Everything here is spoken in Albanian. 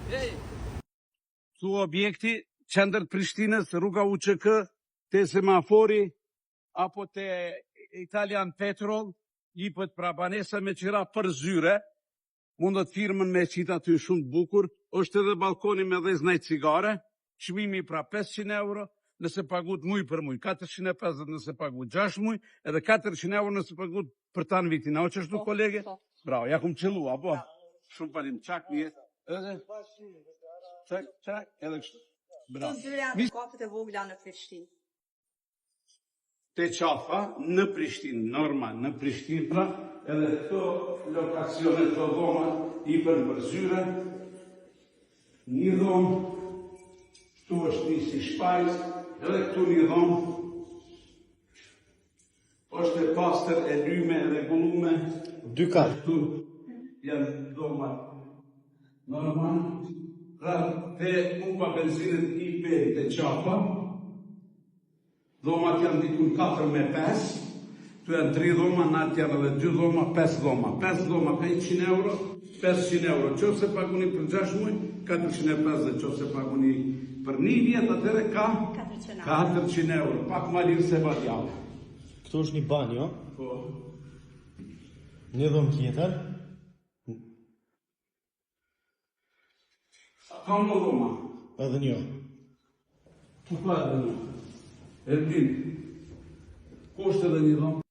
Këtu objekti, qendër të Prishtinës, rruga UÇK, te semafori, apo te Italian Petrol, jipet pra banesa me qira për zyre, mundet firmën me qit aty shumë të bukur, është edhe balkoni me dhez naj cigare, çmimi pra 500 euro, nëse paguat muj për muj, 450 nëse paguat 6 muj, edhe 400 euro nëse paguat për tanë vitin. A o qështu kolege? Po. Bravo, ja kum qëllu, apo? Shumë palim, çak një, edhe, çak, çak, edhe kështu. Bravo. Këto zyre janë katet e vogla në Prishtinë. Te qafa, në Prishtinë, normal, në Prishtinë pra, edhe këto lokacione, këto dhoma, i për për zyre, një dhomë, këtu është një si shpajz, edhe këtu një dhomë, është e pastër, e lyme, e rregullume, Dy kat. Këtu janë dhoma normal, pra te pumpa benzinët IP te qafa, dhomat janë dikun 4 me 5, këtu janë 3 dhoma, natë janë edhe 2 dhoma, 5 dhoma. 5 dhoma ka 100 euro, 500 euro. Qofse paguni për 6 muaj, 450, qofse paguni për një vjet, atëherë ka 400 euro. 400 euro, pak ma lirë se badjave. Këtu është një banjo, Po. një dhomë tjetër. Ka më dhoma. Edhe një. Ku ka edhe një? Elvin. Ku është edhe një dhomë?